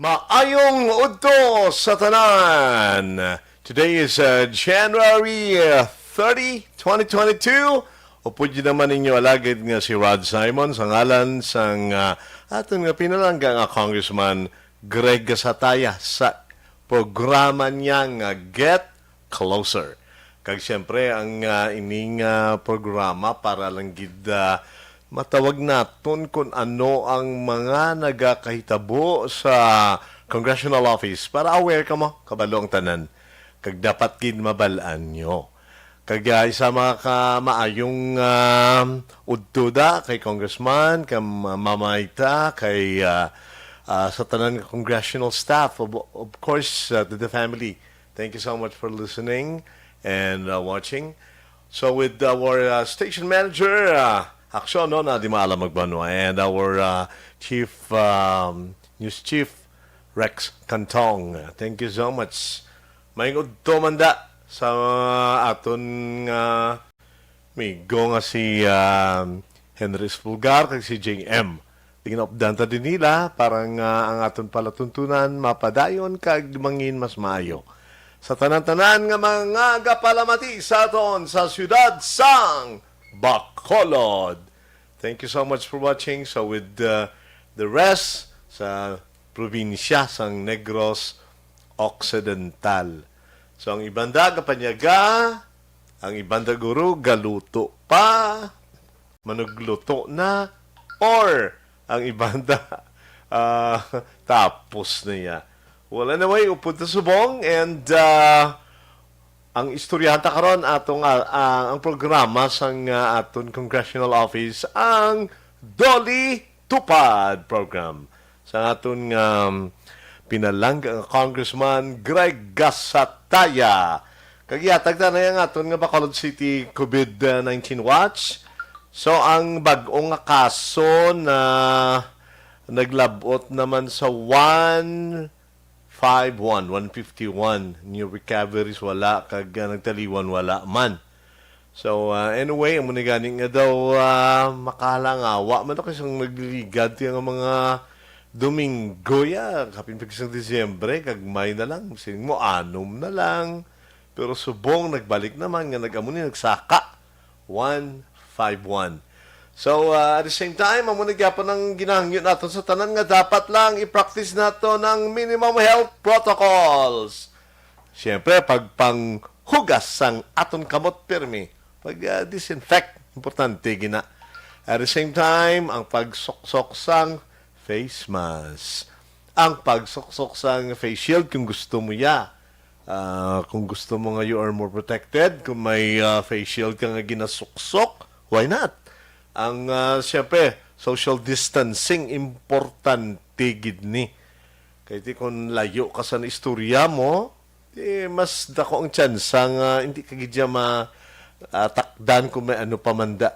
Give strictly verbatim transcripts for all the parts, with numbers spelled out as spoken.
Maayong udto sa tanan. Today is, uh, January, uh, thirty, twenty twenty-two. Upod yun naman ninyo alagid nga si Rod Simon sa ngalan sang, uh, aton nga pinalangga nga Congressman Greg Gasataya sa programa niya nga Get Closer. Kag siyempre, ang, ah, ining, ah, programa para lang gid, ah, matawag naton kung ano ang mga nagakahitabo sa congressional office para aware kamo, kabalo ang tanan. Kag dapat gid mabal-an nyo. Kag, ah, isa mga ka maayong, ah, udto da kay Congressman, kay Ma-, Mama Ita, kay, ah, ah, sa tanan nga congressional staff, of, of course, ah, to the family. Thank you so much for listening and, uh, watching. So with our, uh, station manager, uh, Aksyon, no, na di maalam magbanwa, and our, uh, chief, um, news chief, Rex Cantong. Thank you so much. Maayong udto man da sa aton nga amigo nga si, um, Henry Espulgar kag si J M. Tingin updan ta din nila para nga ang aton palatuntunan mapadayon kag mangin mas maayo. Sa tanan-tanan nga mga gapalamati sa aton sa siyudad sang Bacolod. Thank you so much for watching. So with, uh, the rest sa probinsya sang Negros Occidental. So ang iban da gapanyaga, ang iban da guro galuto pa, manugluto na, or ang iban da, ah, tapos na ya. Well, anyway, upod ta subong, and, ah, ang istoryahan ta karon atong, ah, ah, ang programa sang, ah, aton congressional office, ang Dolly Tupad program. Sa aton nga, um, pinalangga nga Congressman Greg Gasataya. Kag ihatag ta na ang aton nga Bacolod City COVID nineteen watch. So, ang bag-o nga kaso na naglab-ot naman sa one five one, one fifty-one. New recoveries, wala. Kag, ah, nagtaliwan, wala man. So, ah, anyway, amo ni gani nga daw, ah, makalangawa man ako isang nagliligad nga mga Domingo, ya, kapin pa isang Disyembre, kag may na lang, siling mo, anom na lang. Pero subong, nagbalik naman nga nag-amo ni nagsaka. One five one. So, ah, at the same time, amo na gyapon ang ginahangyo naton sa tanan nga dapat lang i-practice nato ng minimum health protocols. Siyempre, pagpanghugas sang aton kamot pirmi, pag, ah, disinfect, importante gina. At the same time, ang pagsuksok sang face mask, ang pagsuksok sang face shield kung gusto mo ya. Ah, kung gusto mo nga you are more protected, kung may, ah, face shield ka nga ginasuksok, why not? Ang, ah, siyempre, social distancing, importante gid ni. Kay ti kung layo ka sa istorya mo, eh, mas dako ang tsansa nga hindi ka gid siya ma-, ah, takdan kung may ano pa man da.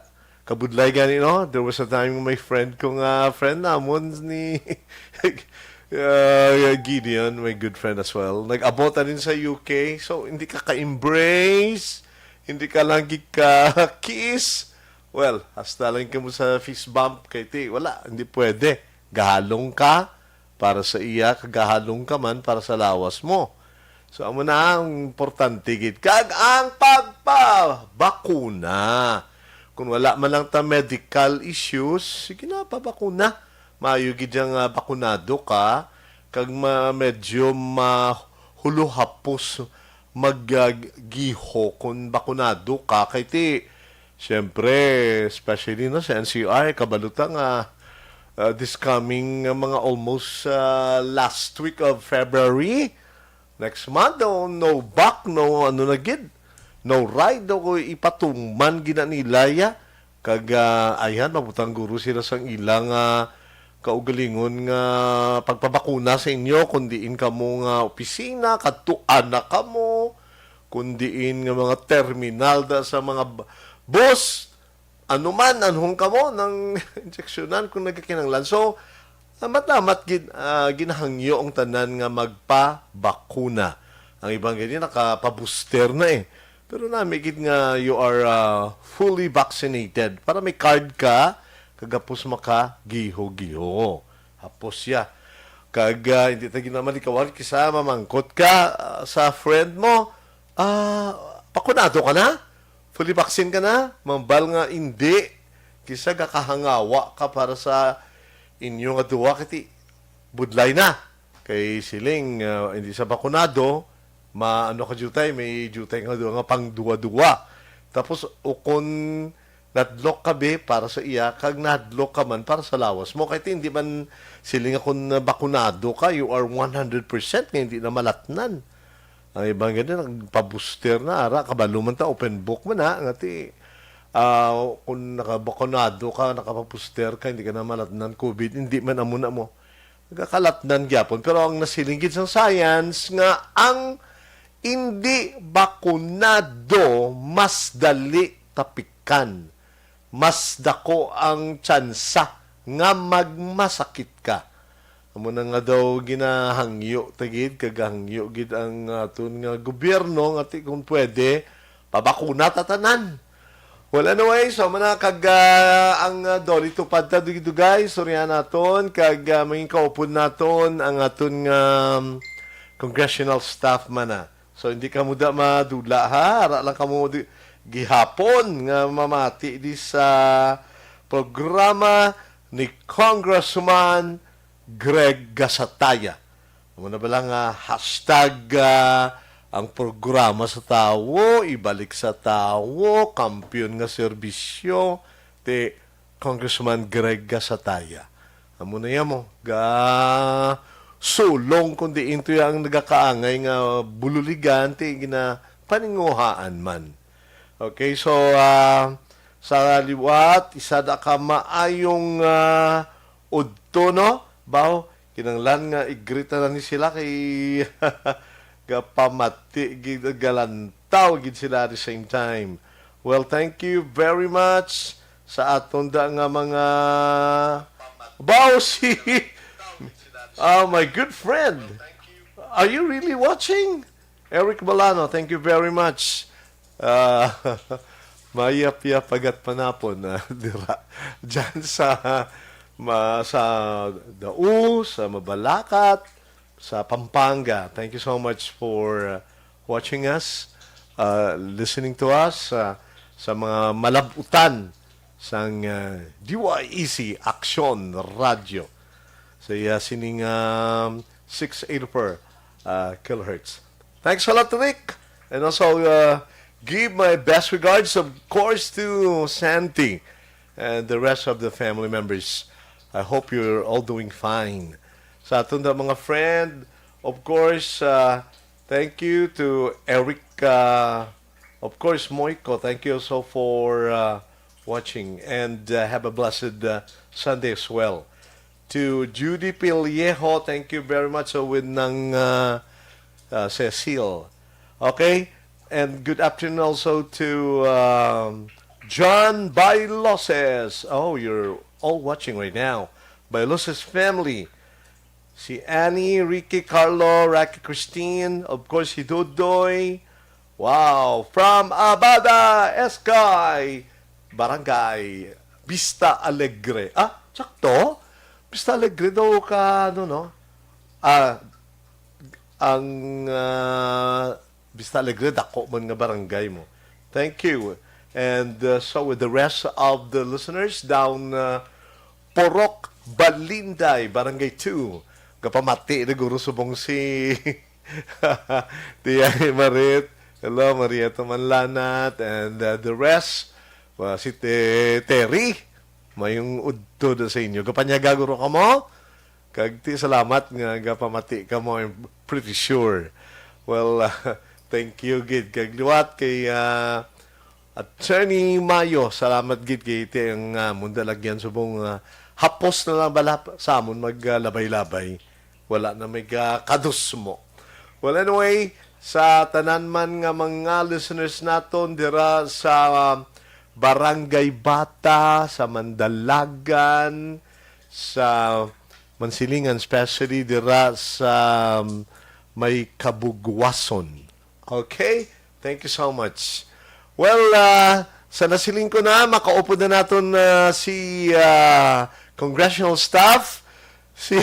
Kabudlay gani, no? There was a time my friend ko nga, friend namon ni, uh, Gideon, my good friend as well. Nag-abot na din sa U K. So, hindi ka ka-embrace, hindi ka lagi ka-kiss. Well, hasta lang ka mo sa fist bump kay ti, wala, hindi pwede. Gahalong ka para sa iya, kag gahalong ka man para sa lawas mo. So, amo na ang importante gid. Kag ang pagpabakuna. Kung wala man lang ta medical issues, sige na, pabakuna. Maayo gid yang, ah, bakunado ka. Kag ma-, medyo mahuluhapos mag, ah, giho kung bakunado ka. Kay ti, siyempre, especially, no, sa N C R, kabalo ta nga, ah, this coming, ah, mga almost, ah, last week of February, next month, o no back, no, ano na gid, no ride, o ipatuman gina nila ya. Kag, ah, ayhan, mabutang guro sila sang ilang, ah, kaugalingon nga pagpabakuna sa inyo, kung diin kamo nga opisina, kadtuan na kamo, kung diin nga mga terminal da sa mga b-, bus, ano man, anhon kamo nang injeksyonan kung nagkakinahanglan. So, amat-amat gid, ah, ginahangyo ang tanan nga magpabakuna. Ang iban gani nakapabuster na eh. Pero nami gid nga you are, ah, fully vaccinated. Para may card ka, kagapos maka giho-giho. Hapos siya. Kag, ah, hindi ta ginamalikawan, kisa mamangkot ka, ah, sa friend mo, "Ah, bakunado ka na? Fully vaccine ka na?" Mambal nga, "Hindi." Kisa gakahangawa ka para sa inyo nga duwa, kay ti budlay na. Kay siling, ah, hindi sa bakunado, ma-, ano ka jutay, may jutay nga duwa nga pang duwa-duwa. Tapos, ukon nadlok ka, be, para sa iya, kag nadlok ka man para sa lawas mo. Kay ti, hindi man siling akon bakunado ka, you are one hundred percent nga hindi na malatnan. Ang iban gani, nagpa-booster na, ara, kabalo man ta, open book man, ha, nga ti, ah, kung nakabakunado ka, nakapa-booster ka, hindi ka na malatnan COVID, hindi man amo na mo. Nagakalatnan gyapon. Pero ang nasiling gid sang science nga ang hindi bakunado mas dali tapikan. Mas dako ang tsansa nga magmasakit ka. Amo na nga daw ginahangyo ta gid, kag hangyo gid ang aton nga gobyerno nga ti kung pwede, pabakuna ta tanan. Well, anyway, so, mana kag, ah, ang, ah, Dolly Tupad ta dugay-dugay, istoryahan naton, kag, ah, mangin kaupod naton ang aton nga, um, congressional staff man, ah. So, hindi ka muda madula, ha? Ara lang kamo di, gihapon nga mamati di sa programa ni Congressman Greg Gasataya. Amo na bala nga hashtag, ah, ang programa sa tawo, ibalik sa tawo, kampiyon nga serbisyo, ti Congressman Greg Gasataya. Amo na yamo, ga sulong kundi into ang nagakaangay nga bululigan, ti ginapaninguhaan man. Okay, so, ah, sa liwat, isa da ka maayong, ah, udto, no? Baw, kinanglan nga igrita na ni sila kay gapamati gid, galantaw gid sila at the same time. Well, thank you very much sa aton da nga mga baw si, ah, my good friend. Are you really watching? Eric Balano, thank you very much. Ah, mayap-yap agat panapon, ah, dira. Diyan sa, ma-, sa Dao, sa Mabalacat, sa Pampanga. Thank you so much for, uh, watching us, uh, listening to us, uh, sa mga malab-utan sang, uh, D Y E C Action Radio. Sa iya sining, um, six eighty-four, uh, kilohertz. Thanks a lot, Rick. And also, uh, give my best regards, of course, to Santi and the rest of the family members. I hope you're all doing fine. Sa aton na mga friend, of course, uh, thank you to Eric, uh, of course, Moico. Thank you also for, uh, watching. And, uh, have a blessed, uh, Sunday as well. To Judy Pillejo, thank you very much. So, with nang, uh, uh, Cecil. Okay? And good afternoon also to, um, John Bailoses. Oh, you're all watching right now. Bailoses family. Si Annie, Ricky, Carlo, Rocky, Christine, of course, si Dodoy. Wow, from Abada, Eskay, Barangay Vista Alegre. Ah, sakto? Vista Alegre daw ka, ano, no? Ah, ang, ah, Vista Alegre, dako man nga barangay mo. Thank you. And, uh, so with the rest of the listeners down, uh, Purok Balinday, Barangay two, gapamati na guro subong si Tiya Marit. Hello, Marieta Manlanat, and, uh, the rest. Wa si Te-, Terry, mayong udto na sa inyo. Gapanyaga guro kamo? Kag ti salamat nga gapamati kamo, I'm pretty sure. Well, uh, thank you gid. Kag liwat kay, uh, Attorney Mayo, salamat gid kay ti ang, uh, munda lagyan subong, uh, hapos na lang bala sa amon mag, uh, labay-labay. Wala na may ka-, kadusmo. Well, anyway, sa tanan man nga mga listeners naton dira sa, um, Barangay Bata, sa Mandalagan, sa Mansilingan, especially dira sa, um, may Kabugwason. Okay? Thank you so much. Well, uh, sa nasiling ko na, makaupod na naton, uh, si, uh, congressional staff, si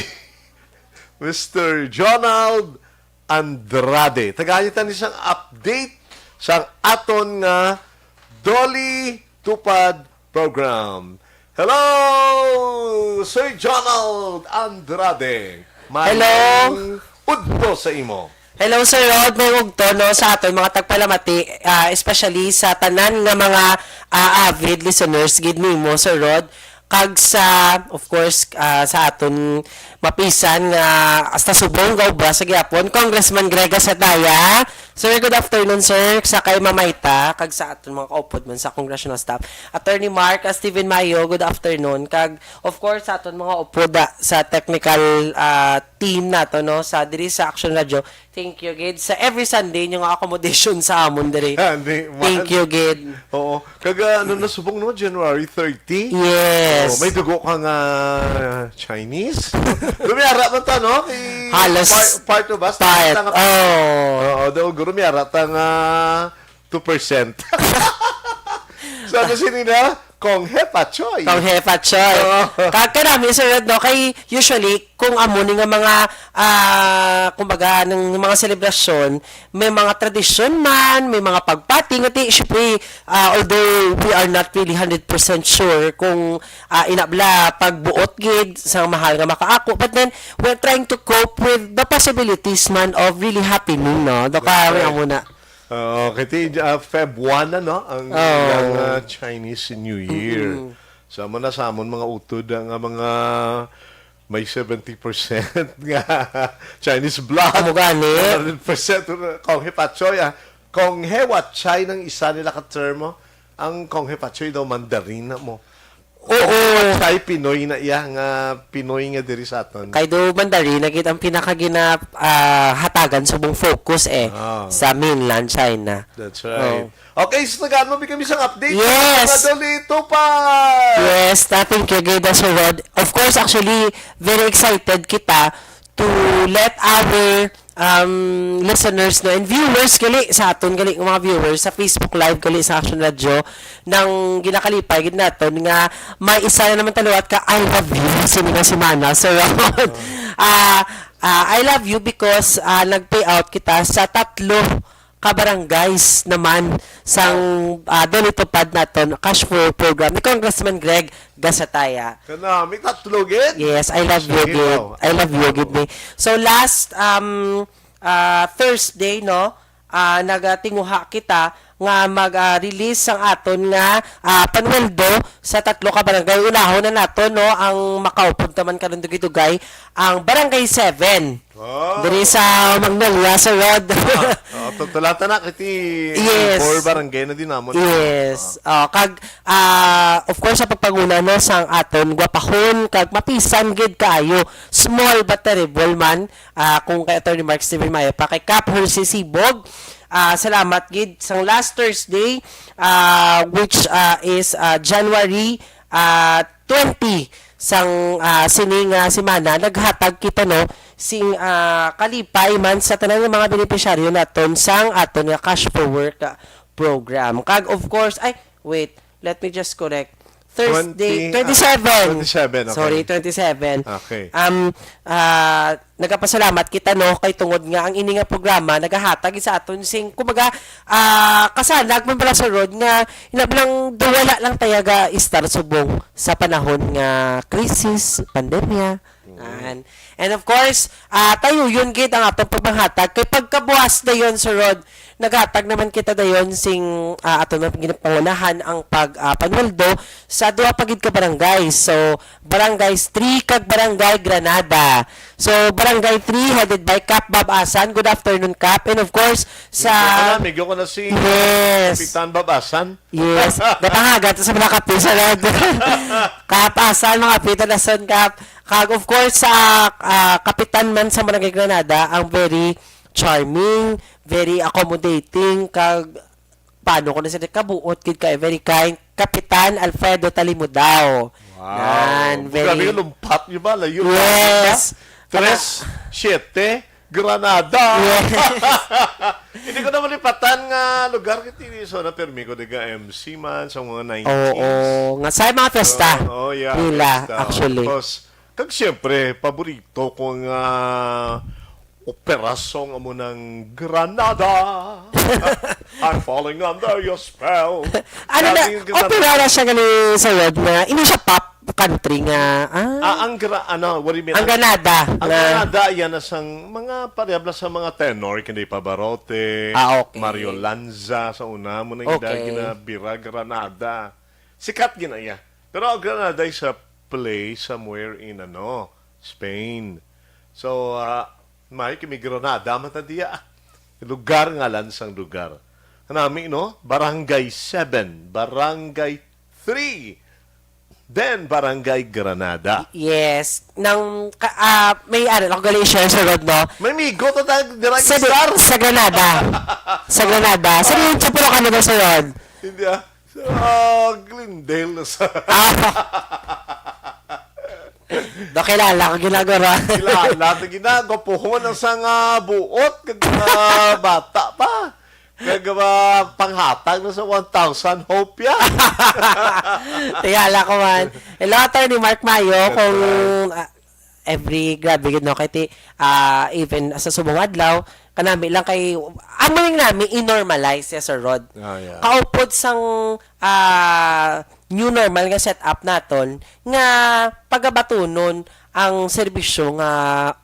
Mister Jonald Andrade. Tagaan niya tani sang update sang aton nga Dolly Tupad program. Hello, Sir Jonald Andrade. Hello. Mayong udto sa imo. Hello, Sir Rod. Mayong udto, no, sa aton mga tagpalamati, ah, especially sa tanan nga mga, ah, avid listeners gid nimo, Sir Rod. Kag sa, of course, ah, sa aton mapisan nga hasta subong nga obra sa gihapon, Congressman Greg Gasataya. Sir, good afternoon, sir. Sa kay Mamayta, kag sa aton mga kaupod man sa congressional staff. Attorney Mark, ah, Steven Mayo, good afternoon. Kag, of course, sa aton mga upod, ah, sa technical, ah, team nato, no, sa diri sa Action Radio. Thank you, gid. Sa every Sunday, yung accommodation sa amon diri. Hindi man. Thank you, gid. Oo. Kaga, ano na subong, no? January thirty? Yes. Oh, may dugo ka nga Chinese? Lumiyara man ta, no? Kay Halos part, part of us, part. Nakita nga Oh. Oo, daw, guro, miyara ta nga two percent. So, ano sini na? Kong Hepa Choy. Kong Hepa Choy. Oo. Kag kanami, Sir Rod, no? Kay usually, kung amo ni nga mga, ah, kumbaga, ng mga selebrasyon, may mga tradisyon man, may mga pagpati, nga ti, syempre, ah, although we are not really hundred percent sure kung, ah, inabla pagbuot gid sa mahal nga makaako, but then, we're trying to cope with the possibilities man of really happening, no? Do That's ka, right. Amo na. Oo, kasi, ah, Feb one na, no? Ang, Oo. ang, ah, Chinese New Year. Mm-mm. Sa mo na sa amon mga utod, ang, ah, mga may seventy percent nga Chinese blood. Amo gani. One hundred percent Kong Hepa Choy, ah. Kong Hewa Chai nang isa nila ka termo. Ang Kong Hepa Choy daw Mandarin na mo. Oo. Chay Pinoy na iya nga Pinoy nga diri sa aton. Kay do Mandarin na gid ang pinakagina, ah, hatagan subong focus eh Ah. sa mainland China. That's right. Oo. Okay, so tagaan mo kami sang update Yes. sa mga Dolly Tupad. Yes, ta-, thank you, gid, Sir Rod. Of course, actually, very excited kita to let our um, listeners, no, and viewers gali sa aton, gali nga mga viewers sa Facebook Live, gali sa Action Radio, nang ginakalipay gid naton nga may isa na naman taluwat ka I love you sini nga semana, Sir Rod. Ah, ah, I love you because, ah, nag-pay out kita sa tatlo ka barangays naman sang, ah, Dolly Tupad naton, cash flow program ni Congressman Greg Gasataya. Kana, may tatlo gid? Yes, I love you Sige gid. daw. I love you gid ni. So last, um, ah, Thursday, no, ah, nagatinguha kita nga mag, ah, release sang aton nga, ah, panweldo sa tatlo ka barangay. Unahon na nato, no, ang makaupod taman karon dugay-dugay, ang Barangay seven. Oh. Diri sa Magnolia, Sir Rod. Ah, oh, tutulatan na, kiti Yes. four barangay na din namon. Yes. Ah. Oh, kag, ah, of course, sa pagpanguna, no, sang aton gwapahon, kag mapisan gid kaayo, small but terrible man, ah, kung kay Attorney Mark Steven Mayo pa, kay Kap Hershey Sibog, ah, salamat gid sang last Thursday, ah, which, ah, is, ah, January, ah, twenty sang, ah, sini nga semana, naghatag kita, no, sing, ah, kalipay man sa tanan nga mga benepisyaryo naton sang aton nga Cash for Work, ah, program. Kag of course, ay, wait, let me just correct. Thursday, Twenty, ah, twenty-seven. twenty-seven, okay. Sorry, twenty-seven. Okay. Um, ah, nagapasalamat kita, no, kay tungod nga ang ini nga programa nagahatag sa aton sing, kumbaga, ah, kasanag man pala sa road nga, ina lang, daw wala lang tayo ga-estar subong sa panahon nga krisis, pandemya. Mm. And, and of course, ah, tayo yun gid ang atong pagpanghatag. Kay pagkabuas dayon sa road, naghatag naman kita dayon sing, ah, aton man ginapangunahan ang pag, ah, panweldo sa duha pa gid ka barangay. So, Barangay three kag Barangay Granada. So, Barangay three headed by Kap Bob Asan. Good afternoon, Kap. And of course, sa Medyo ko na, medyo ko na si Yes. Kapitan Bob Asan. Yes. Gatangagan to sa mga kape sa loob. Kap Asan, mga pita na son, Kap. Kag of course, sa, ah, kapitan man sa Barangay Granada, ang very charming, very accommodating, kag paano ko na sila kabuot gid kay very kind, Kapitan Alfredo Talimudao. Wow. Nan, Grabe very yung lumpat niyo ba? Layo Yes. ba? Tres, siete, Granada. Yes. Hindi ko na malipatan nga lugar kiti so na permi ko diga M C man sa mga nineties. Oo, nga sa mga fiesta Oo, oh, yeah, nila, fiesta. Actually. Tapos, Kag siyempre, paborito ko nga operasyon amo ng Granada. I'm falling under your spell. Ano na, Daming Granada. Opera na siya gali sa word na, hindi siya pop country nga, ah, Ah, ang gra-, ano, what do you mean? Ang Granada Ang na Granada, yan na sang mga parehab lang sa mga tenor, kay Pavarotti, Ah, okay. Mario Lanza, sa una mo na yung Okay. Ginabira Granada. Sikat gina iya. Pero ang Granada is a place somewhere in, ano, Spain. So, ah, may kami Granada, mata diya. Lugar nga lang sang lugar. Kanami, no? Barangay seven, Barangay three, then Barangay Granada. Yes. Nang, ka, ah, may ano, ako gali share sa road, no? May migo to tag direct Sa, di- star. Sa Granada. Sa Granada. Sa di yung Chapulok, ano ba sa road? Hindi, ah. Sa Glendale na sa Ah. Do kilala ko ginagura. Kilala to ginagawa. Puhon ang sa nga buot, kag mga bata pa. Kag, ah, panghatag na sa one thousand hope ya. Tingala ko man. Hello, Attorney Mark Mayo, That's kung, right. ah, every, grabe gid, no? Kay ti, ah, even sa subong adlaw, kanami lang kay, amo yung nami, i-normalize siya sa road. Ah, yeah. Kaupod sang, ah, new normal nga setup naton, nga pagabatunon ang serbisyo nga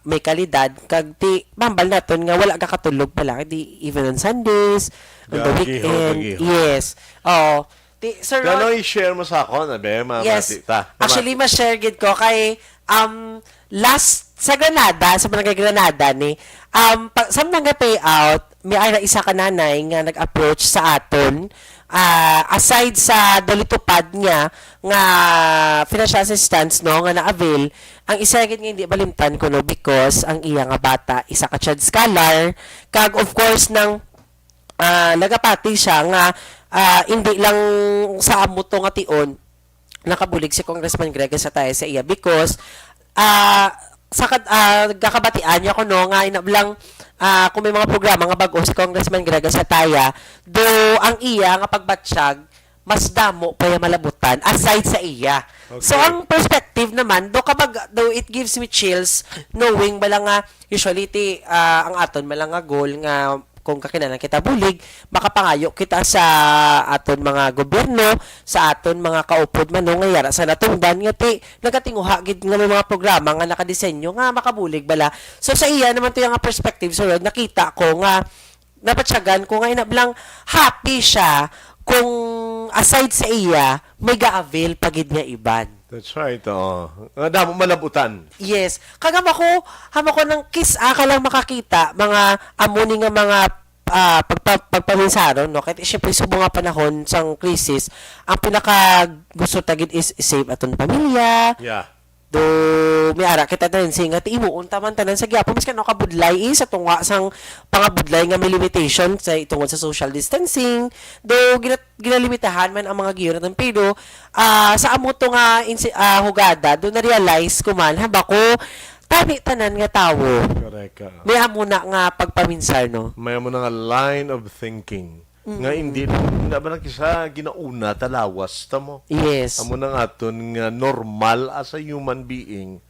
may kalidad, kag ti, mambal naton nga wala ka katulog pala, di, even on Sundays, on the Gagi, ho, weekend. Gagi, ho. Yes. Oo. Ti, Sir Kano Rod, i-share mo sa akon, abe, ma-, Yes. mati ta. Actually, Mati. ma-share gid ko kay, um, last sa Granada, sa Barangay Granada ni, um, pa, sa mga payout, may ara isa ka nanay nga nag-approach sa aton, ah, aside sa dali tupad niya nga financial assistance, no, nga na-avail, ang isa gid nga hindi malimtan ko, no, because ang iya nga bata, isa ka child scholar, kag of course, nang ah, nagapati siya nga, ah, hindi lang sa amo to nga tion nakabulig si Congressman Greg Gatzatea sa iya because, ah, sa kad-, ah, gakabatian niya ko, no, nga inablang, ah, kung may mga programa nga bag-o si Congressman Greg Gatzatea, do ang iya nga pagbatsyag mas damo pa yung malabutan aside sa iya. So, Okay. ang perspective naman, do kapag, do it gives me chills knowing bala nga, usually, ti, ah, ang aton bala nga goal nga kung kakinahanglan kita bulig, makapangayo kita sa aton mga gobyerno, sa aton mga kaupod man, no, nga yara sa natungdan, nga ti, nagatinguha gid nga may mga programa nga nakadesenyo nga makabulig bala. So, sa iya naman to yung perspective, Sir Rod, nakita ko nga, nabatyagan ko nga inablang happy siya kung aside sa iya, may ga-avail pa gid nga iban. That's right, oo. Nga damo malabutan. Yes. Kag hamo ko, hamo ko nang kis-a ka lang makakita, mga amo ni nga mga, ah, pagpa-, pagpaminsaron, no? Kay siyempre, subong nga panahon sang krisis, ang pinaka gusto ta gid is save aton pamilya. Yeah. Do, may ara kita tendency nga tiimuon ta man tanan sa gihapon, maski ano kabudlay, eh, sa tunga sang pangabudlay nga may limitation sa, tungod sa social distancing. Do, gina-, ginalimitahan man ang mga giyo naton. Pero, ah, sa amo to nga insi-, ah, hugada, do na-realize ko man, haba ko, tani tanan nga tawo. Correct, ah. May amo na nga pagpaminsar, no? May amo na nga line of thinking. Nga Mm. hindi lang, hindi na ba lang kisa ginauna ta lawas ta mo? Yes. Amo nang aton nga normal as a human being,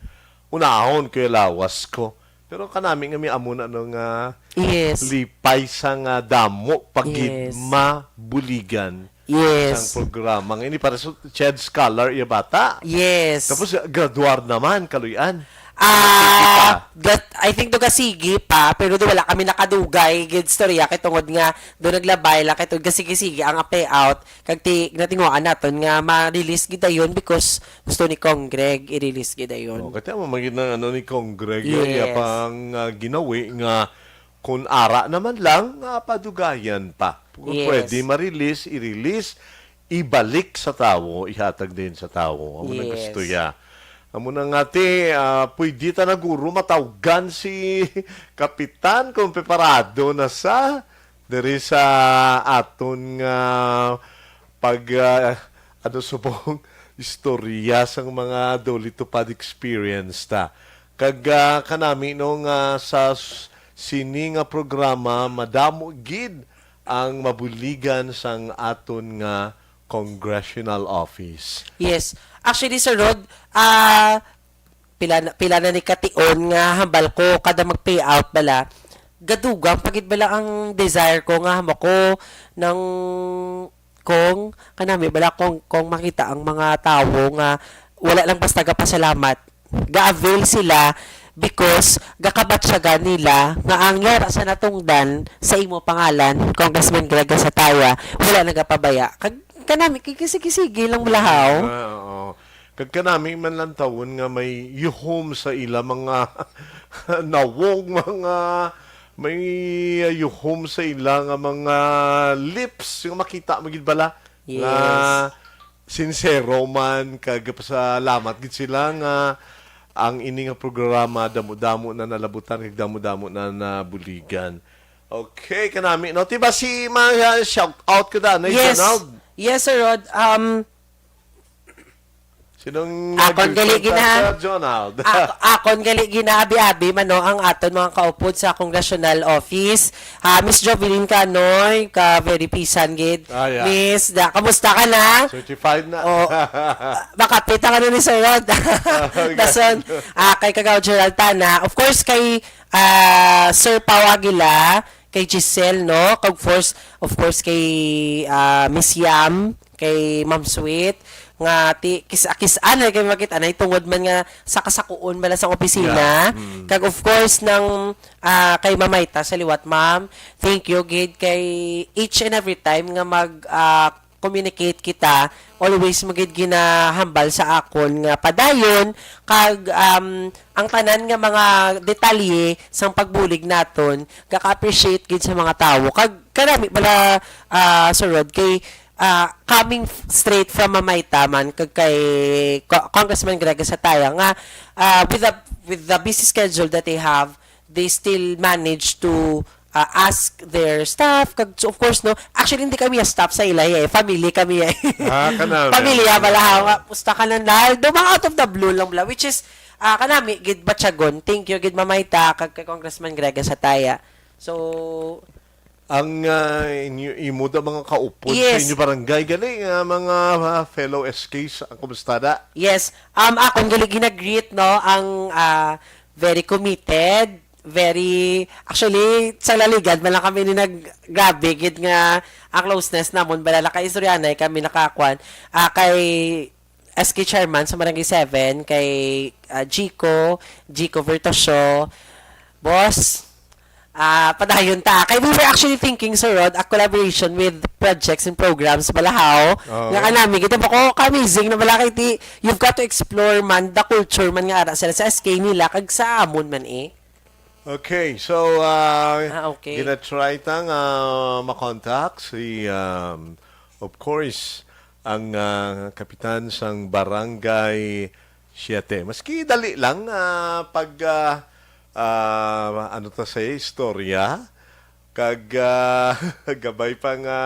unahon ko yung lawas ko. Pero kanami nga may amo na, no, nga Yes. lipay sa nga damo pagid Yes. mabuligan Yes. sang programa. Nga ini para sa child scholar iya bata. Yes. Tapos graduar naman, kaluy-an. Ah, Sige pa. gat-, I think do gasigi pa, pero do wala kami nakadugay gid storya kay tungod nga do naglabay lang kay tungod gasigi-sige ang payout kag ti natinguan naton nga ma-release gid dayon because gusto ni Cong Greg i-release gid dayon. Oh, kaya mo magid ng ano ni Cong Greg, Yes. iya pang, ah, ginawi nga kung ara naman lang, ah, padugayan pa. Kung Yes. pwede ma-release, i-release, ibalik sa tawo, ihatag din sa tawo. Amo na Yes. gusto ya. Amo na nga, ti, ah, pwede ta na guro matawgan si Kapitan kung preparado na sa diri sa aton nga pag, ah, ano, subong istorya sang mga Doli Tupad experience ta. Kag, ah, kanami, no, nga sa s-, sini nga programa, madamo gid ang mabuligan sang aton nga congressional office. Yes. Actually, Sir Rod, ah, pila na, pila na ni kation nga hambal ko kada mag-payout bala, gadugang pa gid bala ang desire ko nga hamo ko ng kung kanami bala kung, kung makita ang mga tawo nga wala lang basta gapasalamat, ga-avail sila because gakabatyagan nila nga ang yara sa natungdan sa imo pangalan, Congressman Greg Gasataya, wala nagapabaya. Kag kanami, kay sige-sige lang balahaw. Ah, oo. Kag kanami man lang tawon nga may yuhom sa ila mga nawong, mga may yuhom sa ila nga mga lips, nga makita mo gid bala nga Yes. sincero man, kag pasalamat gid sila nga ang ini nga programa damo-damo na nalabutan kag damo-damo na nabuligan. Okay, kanami, no? Diba si mga shout out ko da, na Yes. Donald? Yes, Sir Rod. Um, Sinong Akon nag-shout gali out gina- sa Donald? Ak-, akon gali ginaabi-abi man, no, ang aton mga kaupod sa Congressional Office. Ah, Miss Jovelyn Canoy, ka very pisan gid. Ah, yeah. Miss, da, kamusta ka na? Certified na. Oh, ah, makapit ang ano ni Sir Rod. Okay. Dason, ah, kay Kagaw Gerald Tana. Of course, kay, ah, Sir Pau Aguila, kay Giselle, no? Kag of course, of course, kay, ah, Miss Yam, kay Ma'am Sweet, nga ti-, kis-, kis-an ay kay makita na tungod man nga sa kasakuon bala sa opisina. Yeah. Mm. Kag of course, nang, ah, kay Mamayta sa liwat, ma'am. Thank you, gid, kay each and every time nga mag, ah, communicate kita, always mo gid ginahambal sa akon nga padayon, kag, um, ang tanan nga mga detalye sang pagbulig naton, gaka-appreciate gid sa mga tawo. Kag kanami bala, ah, Sir Rod, kay, ah, coming f-, straight from Mamayta man, kag kay Co-, Congressman Greg Sataya nga, ah, with the, with the busy schedule that they have, they still manage to, uh, ask their staff. Kag, so, of course, no, actually, hindi kami staff sa ila, eh. Family kami, eh. Ah, kanami. Pamilya bala, ha, nga, pusta ka na, Naldo, mga out of the blue lang bala, which is, ah, kanami, gid, batyagon. Thank you, gid, Mamayta, kag kay Congressman Greg Sataya. So, Ang, ah, inyo, imo da mga kaupod sa Yes. inyo barangay, gali nga mga, ah, fellow S Ks, ang kumusta da? Yes. Um, akon gali ginagreet, no, ang, ah, very committed, very, actually, sa Laligan man lang kami ni nag-, grabe gid nga ang closeness namon, bala, nakaistoryanay kami, nakakuan, ah, kay S K Chairman sa Barangay seven, kay, ah, Jico, Jico Vertoso, Boss, ah, padayon ta. Kay we were actually thinking, Sir Rod, a collaboration with projects and programs, bala, haw, Oo. nga kanami, kita ba ko, ka-amazing na bala kay ti, you've got to explore man, the culture man nga ara sila sa S K nila, kag sa amon man, eh. Okay, so, ah, Ah, okay. gina-try ta nga makontak si, um, of course, ang, ah, kapitan sang Barangay Siete. Maski dali lang, ah, pag, ah, ah, ano ta sa istorya, kag, ah, gabay pa nga,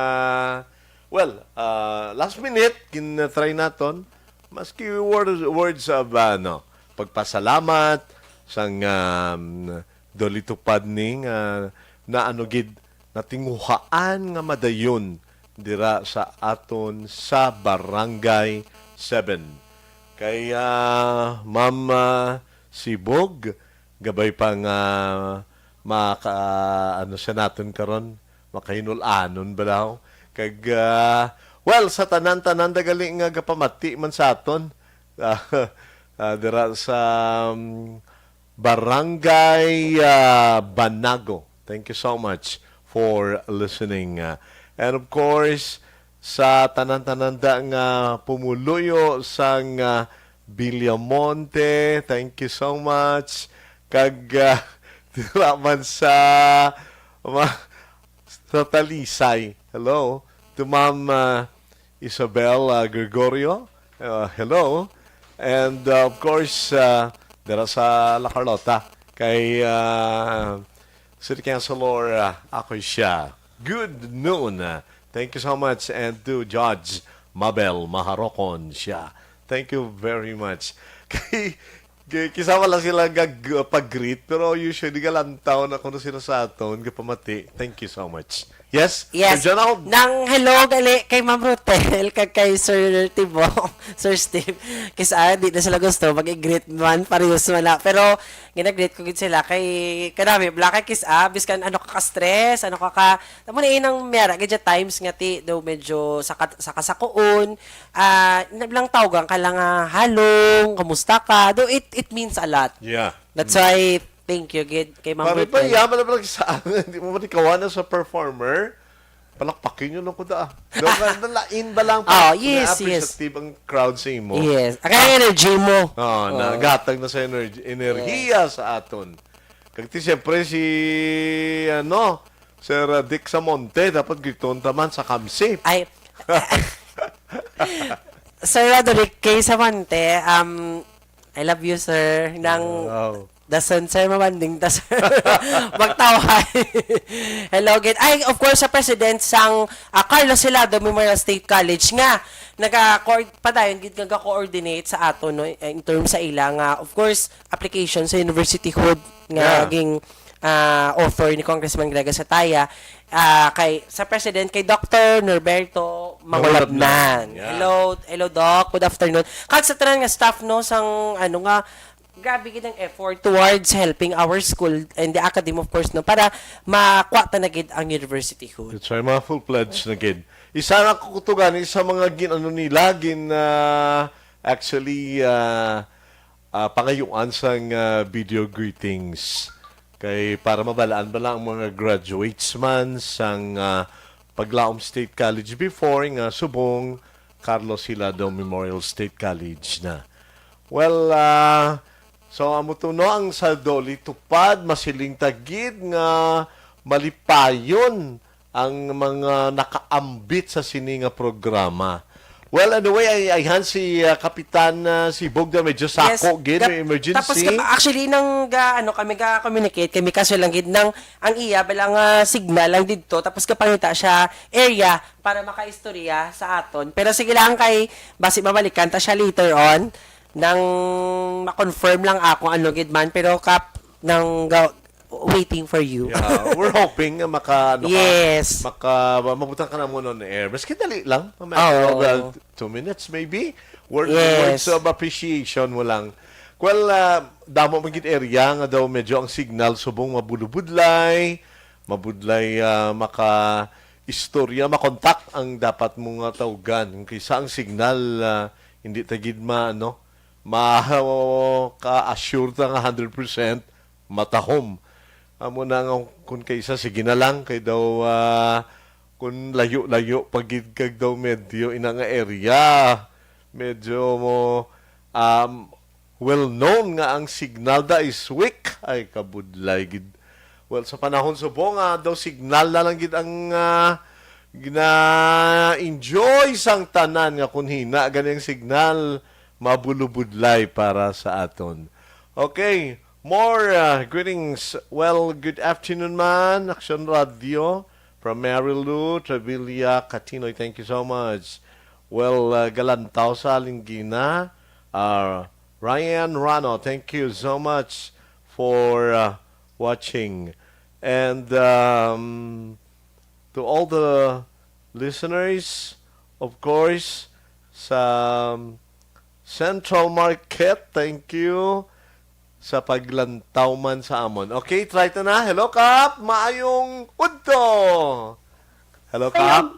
well, ah, last minute, gin-try naton, maski wor-, words of, ano, pagpasalamat sang, um, duli tupad ni nga naano gid natinguhaan nga madayon dira sa aton sa Barangay seven. Kay, ah, Ma'am, ah, Sibog, gabay pa nga maka-, ano siya naton karon, makahinul-anon ba daw? Kag, ah, well, sa tanan-tanan dagali nga gapamati man sa aton, ah, ah, dira sa, um, Barangay, ah, Banago. Thank you so much for listening. Ah, and of course, sa tanan-tanan da nga pumuluyo sang, ah, Villamonte, thank you so much. Kag, ah, dira man sa, ma-, sa Talisay. Hello to Ma'am, ah, Isabel, ah, Gregorio. Ah, hello. And, ah, of course, ah, dira sa La Carlota, kay, ah, City Councilor, ah, ako siya. Good noon. Ah, thank you so much. And to Judge Mabel Maharocon siya. Thank you very much. Kay, kay, kisa wala sila gag-, pag-greet, pero usually galantaw na kuno sila sa aton, gapamati. Thank you so much. Yes, Sir Yes. Jonald? Nang hello gali kay Ma'am Rotel kag kay Sir Tibo, Sir Steve. Kis-a di na sila gusto mag-greet man, parehas man na. Pero gina-greet ko gid sila kay kanami bala kay kis-a biskan ano ka ka-stress, ano ka ka, tamo na inang miyara gid siya times nga ti daw medyo sa ka-, sa kasakuon, ah, na lang tawgan ka lang nga, "Halong, kamusta ka?" Do it, it means a lot. Yeah. That's why, thank you gid kay Ma'am Mami pa, Rotel. Yaman na pala sa, hindi mo man ikaw na sa performer. Palakpakin nyo lang ko da. Daw nga, nalain ba lang Oh, pa yes, yes. Appreciative ang crowd sa imo? Yes. Ang kaya energy mo. Oh, Oh. Nagatag na sa energy, enerhiya Yes. sa aton. Kag ti, siyempre, si, ano, Sir, uh, Dick Samonte, dapat giton taman sa kamsi. Ay, Sir Roderick K. Samonte, um, I love you, sir. Nang Wow. dason, sir, mamanding ta, sir. Magtawhay. Hello, gid. Ay, of course, sa president sang, ah, Carlos Hilado Memorial State College nga naga-coord-, padayon gid nga ga-coordinate sa ato, no, in terms sa ila nga, of course, application sa universityhood nga Yeah. naging, ah, offer ni Congressman Gregor Sataya, ah, kay, sa president kay Doctor Norberto Mangulabnan. Mangulabnan. Yeah. Hello, hello, Doc. Good afternoon. Kag sa tanan nga staff, no, sang, ano nga, grabe gid ang effort towards helping our school and the academy, of course, no, para makuha ta na gid ang universityhood. That's right, mga full-fledged na gid. Isa na ko kutugan, isa mga gin-, ano nila, gin, ah, actually, ah, ah, pangayuan sang, ah, video greetings. Kay para mabalaan bala ang mga graduates man sang, ah, Paglaom State College before nga subong Carlos Hilado Memorial State College na. Well, ah, so amo to, no, ang sa Doli Tupad, masiling ta gid nga malipayon ang mga nakaambit sa sini nga programa. Well, anyway, ay, ayhan si, ah, Kapitan, ah, Sibog na medyo Yes, sako gid, gap-, may emergency. Tapos gap-, actually, nang ga-, ano, kami ga-communicate, kami kaso lang gid nang ang iya, bala nga signal lang didto, tapos gapangita siya area para makaistorya sa aton. Pero sige lang kay, basi mabalikan ta siya later on, nang ma-confirm lang ako ano gid man, pero kap, nang ga-, waiting for you. Yeah, we're hoping nga maka, ano ka, Yes. maka, ma-, mabutang ka na mo on air. Maski dali lang, a matter Oo. of, uh, two minutes maybe. Word, Yes. words of appreciation mo lang. Well, uh, damo man gid area nga daw medyo ang signal subong mabulubudlay, mabudlay, uh, maka istorya, makontak ang dapat mo nga tawgan. Kung kaysa ang signal, uh, hindi ta gid ma-, ano, ma-, ka-assure ta nga hundred percent, matahom. Amo na nga, kun kaysa, sige na lang, kay daw, ah, kun layo-layo pa gid kag daw medyo ina nga area, medyo mo, um, well known nga ang signal da is weak. Ay, kabudlay gid. Well, sa panahon subong, ah, daw signal na lang gid ang, ah, gina-enjoy sang tanan nga kun hina gani ang signal, mabulubudlay para sa aton. Okay, more, uh, greetings. Well, good afternoon man, Action Radio, from Mary Lou Trevilla Catinoy. Thank you so much. Well, uh, Galantaw sa Linggina, uh, Ryan Rano, thank you so much for, uh, watching. And, um, to all the listeners, of course, sa, um, Central Market, thank you sa paglantaw man sa amon. Okay, try ta na. Hello, Kap! Maayong udto! Hello, Kap!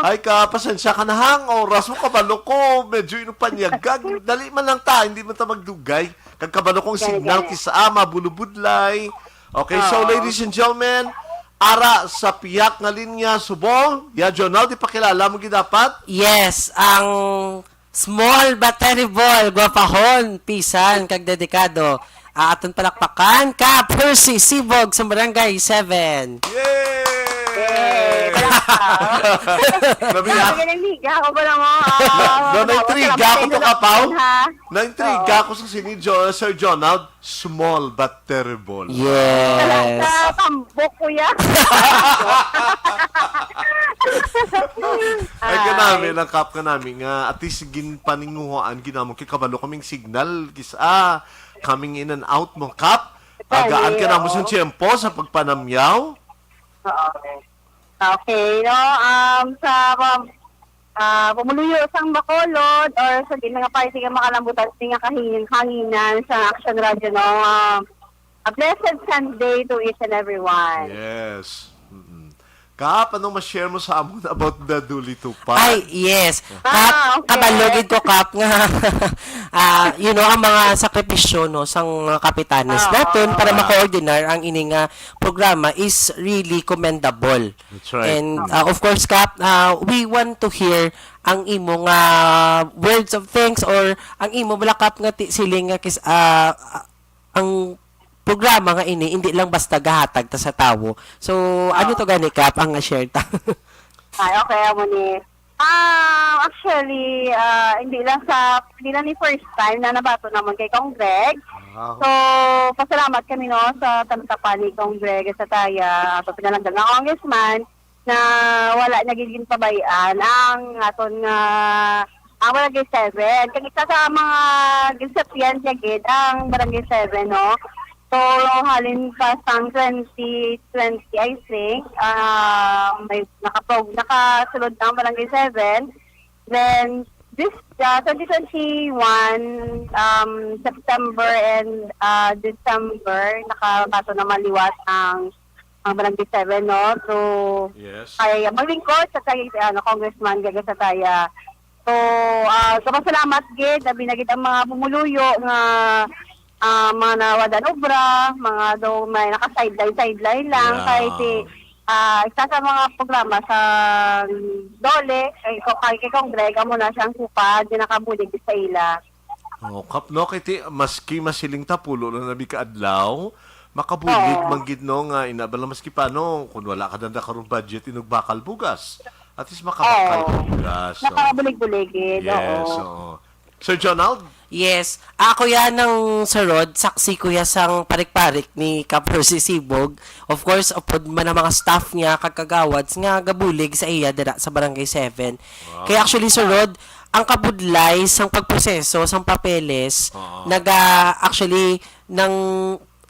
Hi, Kap! Pasensya ka na hang oras mo, kabalo ko. Medyo inupanyagag. Dali man lang ta, hindi man ta magdugay. Kag kabalo kong Gani, signal, gani. Kisa, ah, mabulubudlay. Okay, so, Oo. ladies and gentlemen, ara sa piyak nga linya, subong, ya, Jonald, di pakilala mo gid dapat? Yes, ang small but terrible, gwapahon, pisan, kag dedikado. Ah, aton palakpakan, Kap Percy Sibog sa Barangay seven. Yay! Yay! Palakpak. Nabiya- Kaya nang liga ako pala mo. Ah, No, wala ko naintriga sa ako to, Lampay, Kapaw. Ha? Naintriga Oo. ako sa sini, Jo-, Sir Jonald. Small but terrible. Yes. Sa tambok, kuya. Ay, kanami Ay. lang, Kap, kanami nga. At least, ginpaninguhaan, ginamo kay kabalo kaming signal. Kis-, ah, coming in and out mo, Kap. Agaan ka Ay, namo sa oo. tiyempo sa pagpanamyaw. Oo. Okay, no? Um, sa mga, ah, pumuluyo sang Bacolod or sa di mga party nga makalambutan sa nga kahingin-hanginan sa Action Radio, no? Um, a blessed Sunday to each and everyone. Yes. Mm-mm. Kap, anong ma-share mo sa amon about the Duli Tupa? Ay, yes. Ah, Kap, okay. Kabalo gid ko, Kap, nga ah, you know, ang mga sakripisyo, no, sang mga kapitanes Ah, naton para ah. ma-coordinar ang ini nga programa is really commendable. That's right. And uh, of course, Kap, uh, we want to hear ang imo nga words of thanks or ang imo bala, Kap, nga ti- siling nga kis, uh, uh, ang programa nga ini hindi lang basta gahatag ta sa tawo. So, ano to gani, Kap, ang share ta? Ay, okay, amo ni. Ah, actually, ah, hindi lang sa hindi lang ni first time na nabato naman kay Kong Greg. Wow. So, pasalamat kami, no, sa talatapan ni Kong Greg sa Taya, sa pinalangga nga congressman, na wala niya gid ginpabayaan ang aton nga ang Barangay seven. Kag isa sa mga ginsapian niya gid ang Barangay seven, no? So, halin pa sang twenty twenty, I think, ah, may nakapag, nakasulod na ang Barangay seven. Then, this uh, twenty twenty-one, um, September and uh, December, nakabato naman liwat ang ang Barangay seven, no? So, Yes. kay maglingkod sa kay ano, Congressman Gaga Sataya. So, ah, so masalamat gid, abi na gid ang mga pumuluyo nga ah, mga nawadan obra, mga daw may naka-sideline, sideline lang. Yeah. Kay si, ah, isa sa mga programa sa Dole, kay, kay, kay Kong Greg, amo na siyang kupad, di nakabulig sa ila. Oh, Kap, no, kay ti, maski masiling ta pulo na nabi ka adlaw, makabulig Oo. man gid, no, nga ina bala, maski paano, kung wala ka danda karon budget, inog bakal bugas. At least makabakal Oo. ka bugas. So. Nakabulig-buligid, Yes, oo. Oo. Sir Jonald? Yes. Ako yan ng Sir Rod, saksi ko yan sang parik-parik ni Kap Hershey Sibog. Of course, upod man ang mga staff niya, kag kagawads nga gabulig sa iya dira sa Barangay seven. Kaya actually, Sir Rod, ang kabudlay sang pagproseso sang papeles, Oo. naga actually nang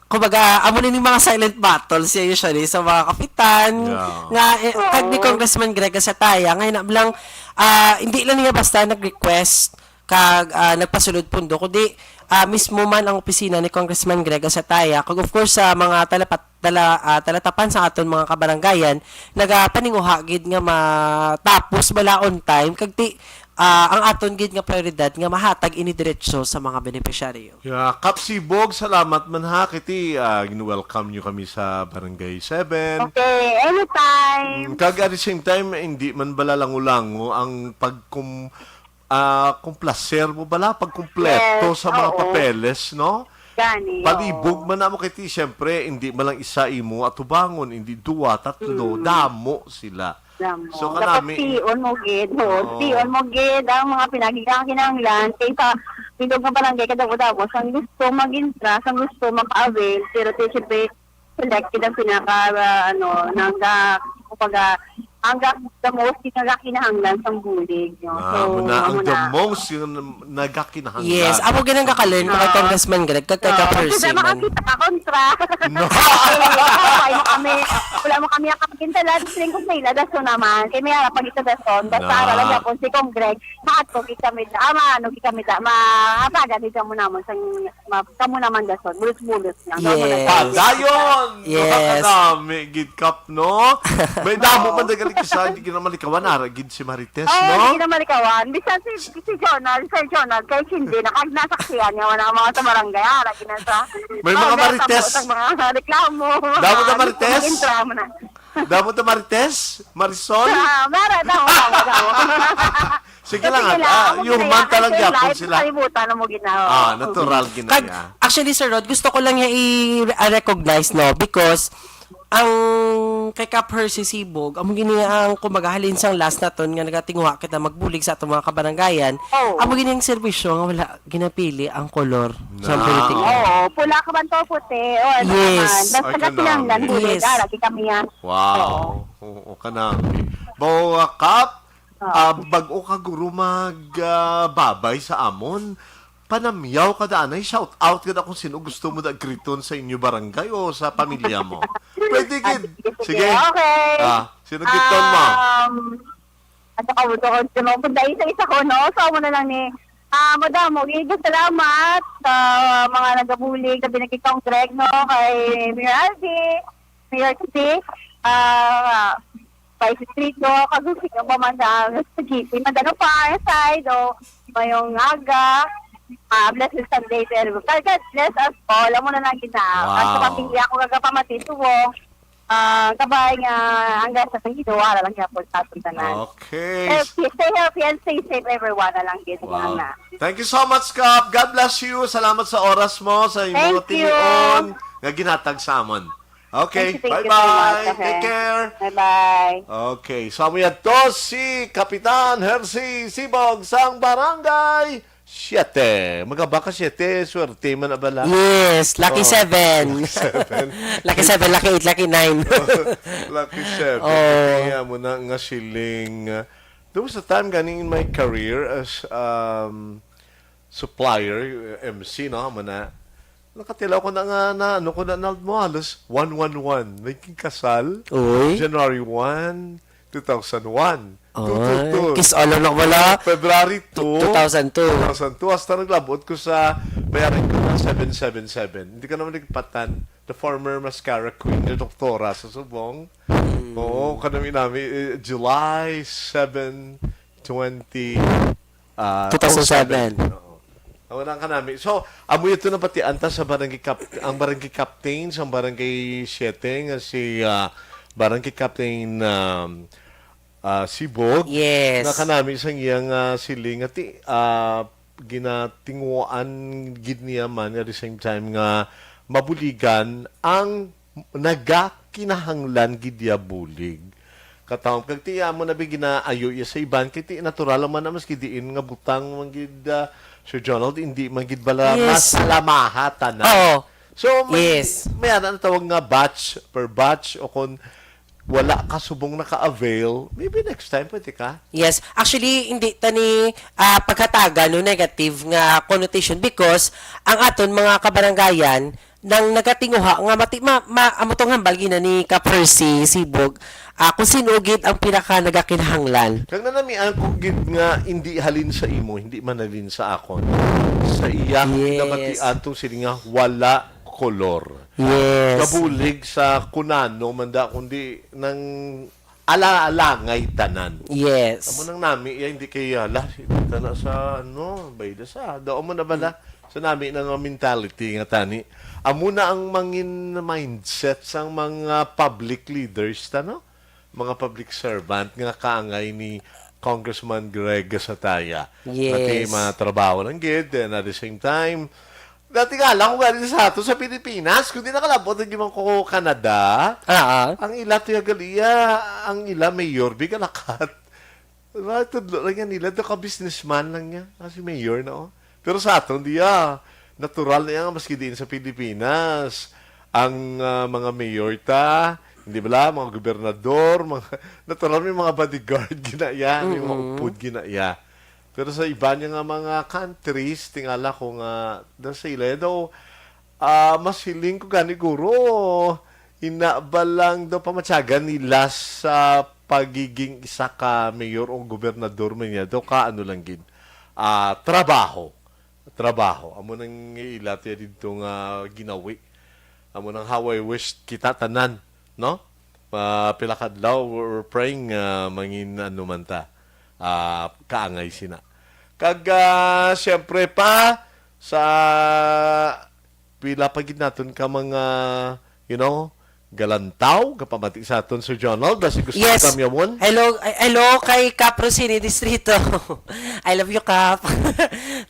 kumbaga, amo ni mga silent battles siya usually sa mga kapitan Yeah. nga eh, kag ni Oo. Congressman Greg Sataya nga ina lang ah, hindi lang niya basta nag-request kag ah, nagpasulod pundo kundi ah, mismo man ang opisina ni Congressman Greg Sataya kag of course sa mga talapat tala, ah, talatapan sa aton mga kabarangayan nagapaninguha gid nga matapos bala on time kag ti ah, ang aton gid nga prioridad nga mahatag ini diretso sa mga benepisyaryo. Yeah, Kap Sibog, salamat man ha. Kiti, ah, gin-welcome nyo kami sa Barangay seven. Okay, anytime. Mm, kag at the same time, hindi man bala lango-lango ang pagkum ah, kumplaser mo bala, pagkumpleto Yes, sa mga oo. papeles, no? Gani, Palibog oo. man namo kay ti, siyempre, hindi man lang isa imo atubangon, hindi duwa, tatlo, Mm. damo sila. Alam mo, So, dapat kanami- tion mo gid, ho. Oo. Tion mo gid ang mga pinagkakakinahanglan kaysa bilog nga barangay kadamo-damo sang gusto mag-intra, sang gusto maka-avail, pero ti siyempre selected ang pinaka, ah, ano, nang ga-, kumbaga, ang ga-, the most nga kinahanglan sang bulig, no? Ah, muna ang amo the na. Most yung nagakinahanglan. Yes, amo ginang gaka-learn ko kay Ah. Congressman Greg kag kay Ah, Kapersi kasi man. Makakita ka kontra. No. Ay, wala mo kami, wala mo kami ang kapagintala, siling ko sa ila, daso naman. Kay may harap pag isa dason, basta Na. ara lang yapon si Kong Greg, maadto gid kami da, ah, maano gid kami da, maatagan gid kamo namon sang, ma, kamo naman dason, bulos-bulos lang. Kamo Yes. na- Padayon! Yes. Kanami, gid Kap, no? May damo man dagali kisa, hindi ginamalikawan, ara gid si Marites, Oh, no? hindi na malikawan. Bisan si, si Jonald, Sir Jonald, kay hindi, nakagnasaksihan niya, wala ang mga sa barangay, ara gid na sa. May mga Oh, Marites. Sa mga reklamo. Damo na Marites? Mag-intra mo na. Damo ta Marites? Marisol? Ah, mara, damo, damo, damo. Sige lang, Sige ah, amo yung ginaya, man talaga, yung kung live, sila. Kalibutan na mo ginawa. Ah, natural Kag, ginaya. Actually, Sir Rod, gusto ko lang niya i-recognize, no? Because, ang kay Kap Hershey Sibog, amo gini ang kumbaga halin sang last naton nga nagatinguha kita magbulig sa atong mga kabarangayan. Oo. Amo gini ang serbisyo nga wala ginapili ang kolor sa Na. politiko. Oo, pula ka man to, puti. O, ano Yes. naman. Basta Ay, kasi lang kanami. nandun, Yes. dara, kita niya. Wow. Oo, kanami. Bawa, Kap, ah, bag-o ka guro mag, ah, babay sa amon. Panamyaw ka da, anay, shout out ka da kung sino gusto mo da griton sa inyo barangay o sa pamilya mo. Pwede gid. Sige, Sige. okay. Ah, Sino giton mo? Um, at saka mo doon, kung dahil sa isa ko, no? So, amo na lang ni, ah, madamo, gid salamat sa mga nagabulig, sa binagay kong Greg, no? Kay Mayor Aldi, Mayor Kasi, ah, Vice Distrito, kag sino pa man sa, sa G P, Madano pa, side, o mayong aga, ah, blessed Sunday to everyone. God, God bless us all. Amo na lang gid na. Ang sa Wow. pamilya ko, kagapamati, subong, ah, kabay nga, hanggang sa Ginoo, ara lang gyapon sa aton tanan. Okay. Healthy, stay healthy and stay safe, everyone, na lang gid. Wow. Na. Thank you so much, Kap. God bless you. Salamat sa oras mo, sa imong Thank you. tinion nga ginhatag sa amon. Okay, Thank you, thank you so bye-bye. much, okay. Take care. Bye-bye. Okay, so amo yadto si Kapitan Hercy Sibog sang Barangay Siete. Magaba ka Siete, swerte man abala. Yes, lucky Oh. seven. Seven. Lucky seven, lucky eight, lucky nine. Lucky seven. Oh. Kaya mo na nga siling. Uh, there was a time gani in my career as um, supplier, M C, no? Mo na, nakatilaw ko na nga na ano ko na, na mo halos one one one. Naging kasal. Uy. January one, two thousand one. Ay, Two two two. kiss all na wala. February two, two thousand two. two thousand two, hasta naglabot ko sa bayaran ko ng seven seven seven. Hindi ka naman nagpatan. The former mascara queen, the doktora sa Subong. Oo, kanami-nami, eh, July seven, twenty, ah, Two thousand seven. Oo. Ang unang kanami. So, amo ito na pati anta sa barangay cap ang barangay captain sa barangay siete nga si ah, barangay captain um, ah, Sibog. Yes. Nga kanami sang iyang ah, siling ati ah, ginatinguan gid niya man at the same time nga mabuligan ang nagakinahanglan gid niya bulig. Katawag kag ti amo na bi ginaayo iya sa iban kay ti natural man na maski diin nga butang man gid ah, Sir Jonald, hindi man gid bala Yes. masalamaha tanan. Oo. So, may, Yes. may ana ang tawag nga batch per batch o kung wala ka subong naka-avail, maybe next time pwede ka. Yes. Actually, hindi tani ah, pagkatagan no negative nga connotation because ang aton mga kabarangayan nang nagatinguha nga mati ma, ma amo tong hambal gina ni Kap Hercy Sibog ah, kung sino gid ang pinaka nagakinahanglan. Kag nanamian ko gid nga hindi halin sa imo, hindi man halin sa akon. Sa iya Yes. nabatian tong siling nga wala kolor. Yes. Kabulig sa kunano man da kundi nang ala-alangay tanan. Yes. Amo nang nami iya hindi kay ala tana sa ano bayda sa daw mo na bala sa nami na nga mentality nga tani. Amo na ang mangin mindset sang mga public leaders tano, mga public servant nga kaangay ni Congressman Greg Gasataya. Yes. Pati mga trabaho lang gid, and at the same time, dati nga lang kung galing sa ato sa Pilipinas, kundi nakalabot ang gimang ko Canada, Ah, ah. ang ila tuyagaliya, ang ila mayor, bigalakat. Diba? Tudlo lang yan nila, do ka businessman lang niya, kasi mayor na oh. Pero sa aton, di ah, natural na yan, maski diin sa Pilipinas, ang ah, mga mayor ta, hindi bala, mga gobernador, mga, natural may mga bodyguard, ginaya, may mga Mm-mm. upod, ginaya. Pero sa iba niya nga mga countries, tingala ko nga, daw sa ila, daw, ah, mas hiling ko gani guro, ina ba lang daw pamatyagan nila sa pagiging isa ka mayor o gobernador man niya, daw ka ano lang gid, ah, trabaho. Trabaho. Amo nang ila tiya didto nga ginawi. Amo nang how I wish kita tanan, no? Pa, pila ka adlaw, we're praying nga mangin ano man ta, ah, kaangay sina. Kag ah, siyempre pa sa pila pa gid naton ka mga, you know, galantaw, kapamati sa aton Sir Jonald, basi gusto Yes. ka kamyawon. Hello, ay- hello kay Kap Rosini Distrito. I love you, Kap.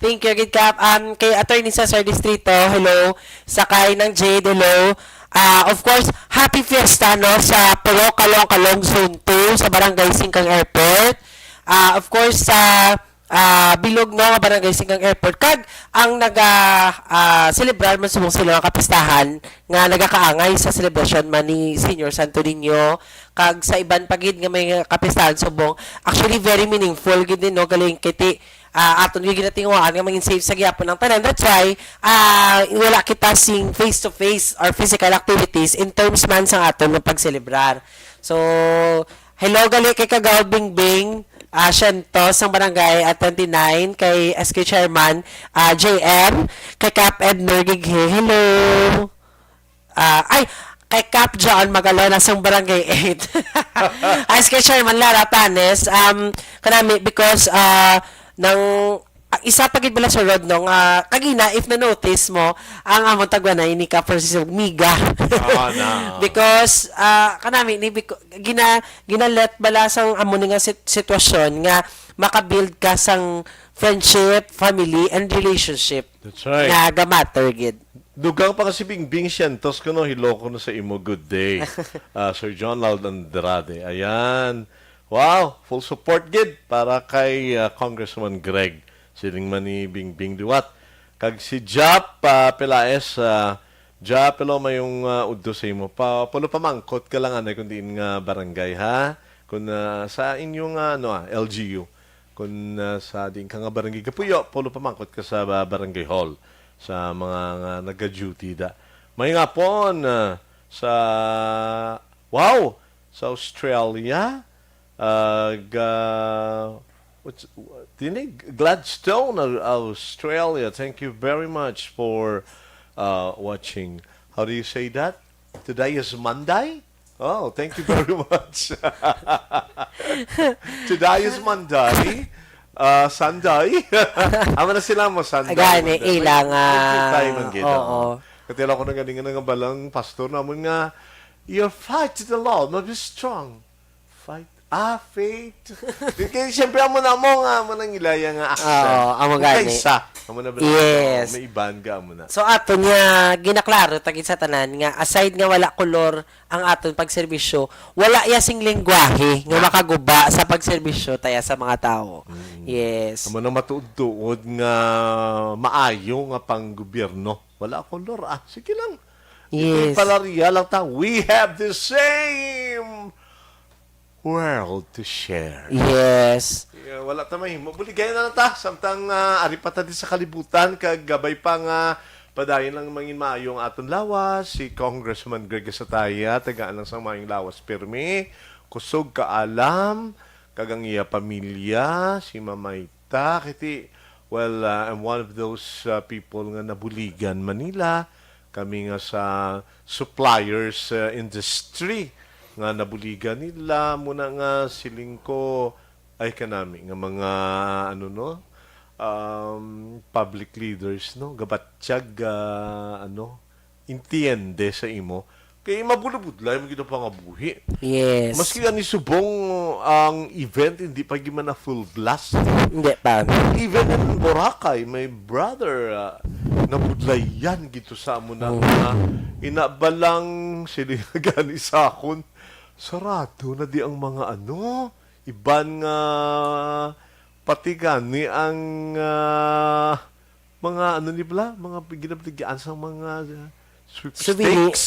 Thank you, gid Kap. Um, kay Attorney Cesar Distrito, hello. Sa kay ng Jade, hello. Ah, of course, happy fiesta no sa Puro Kalong Kalong Zone two sa Barangay Singkang Airport. Ah, of course, sa ah, bilog no nga Barangay Singkang Airport kag ang naga ah, celebrar man subong sila nga kapistahan nga nagakaangay sa celebration man ni Senior Santo Niño kag sa iban pa gid nga may kapistahan subong. Actually, very meaningful gid din no, galing kay ti ah, aton gyud ginatinguhaan nga mangin safe sa gihapon ang tanan. That's why ah, wala kita sing face to face or physical activities in terms man sa aton nga pagselebrar. So, Hello, gali kay Kagawad Bingbing, ah, Sientos, sang Barangay, ah, twenty-nine, kay S K Chairman, ah, J M, kay Kap Edner Gighe. Hello. Ah, ay, kay Kap John Magalona, sang Barangay eight. Ah, S K Chairman Lara Panes, um, kanami, because, ah, nang, ah, isa pa gid bala sa road, no, nga, kagina, if na-notice mo, ang among tagwanay ni Kap Francis Miga. Ah, na. Because, ah, kanami, ni, biko-, gina-, ginalet bala sang amo ni nga sit-, sitwasyon nga makabuild ka sang friendship, family, and relationship That's right. nga gamatter gid. Dugang pa nga si Bingbing Sientos kuno, hello kuno sa imo, good day. Ah, Sir John Lald Andrade. Ayan. Wow, full support gid para kay, ah, Congressman Greg. Siling man ni Bingbing liwat. Kag si Jap, ah, Pelaez, ah, Jap, hello, mayong, ah, udto sa imo. Pa, pulo pamangkot ka lang, anay, kung diin nga barangay, ha? Kung, ah, sa inyong, ah, ano, ah, L G U. Kung, ah, sa diin ka nga barangay kapuyo, pulo pamangkot ka sa ba-, barangay hall sa mga nga naga-duty da. May nga pon, ah, sa, wow, sa Australia, ah, ga-, what's, tinig? Gladstone, Au-, Australia. Thank you very much for, uh, watching. How do you say that? Today is Monday? Oh, thank you very much. Today is Monday. Uh, Sunday. Amo na sila mo, Sunday, Gani, Monday. May, ilang, may ah, time ang gid, oo. Oo. Katila ko na galing nga balang pastor namon nga, "Your fight to the Lord must be strong." Fight. Ah, faith. Kaya siyempre, amo na mo nga, amo nang ilaya nga accent. Oo, amo gani. Kaysa, amo na ba? Yes. May iban ka, amo na. So, ato niya, ginaklaro, tagid sa tanan, nga aside nga wala kolor ang aton pagserbisyo, wala ya sing lengguwahe nga Ah. makaguba sa pagserbisyo taya sa mga tawo. Mm. Yes. Amo nang matuod-tuod nga maayo nga panggobyerno. Wala kolor, ah. Sige lang. Yes. Ipalaria lang ta. We have the same world to share. Yes. Yeah, wala ta mahimo. Buligayan na lang ta. Samtang, ah, ari pa ta di sa kalibutan, kag gabay pa nga padayon lang mangin maayo ang aton lawas. Si Congressman Greg Gasataya, tagaan lang sang maayong lawas. Pirmi, kusog kaalam, kag ang iya pamilya, si Mamay ta, kiti, well, uh, I'm one of those, uh, people nga nabuligan man nila. Kami nga sa suppliers, uh, industry nga nabuligan nila. Muna nga siling ko, ay kanami nga mga, ano, no, um, public leaders, no, gabatyag, uh, ano, intiende sa imo. Kay mabulabudlay man gid ang pangabuhi. Yes. Maski ani subong ang event, hindi pa gid man na full blast. Hindi pa. Even in Boracay, my brother, ah, nabudlayan gid to sa amo na Oh. nga inabalang sila gani sa akon. Sarado na di ang mga ano, iban nga pati gani ang, ah, mga ano ni bala, mga ginabaligyan sa mga, uh, Souvenir. sweepstakes.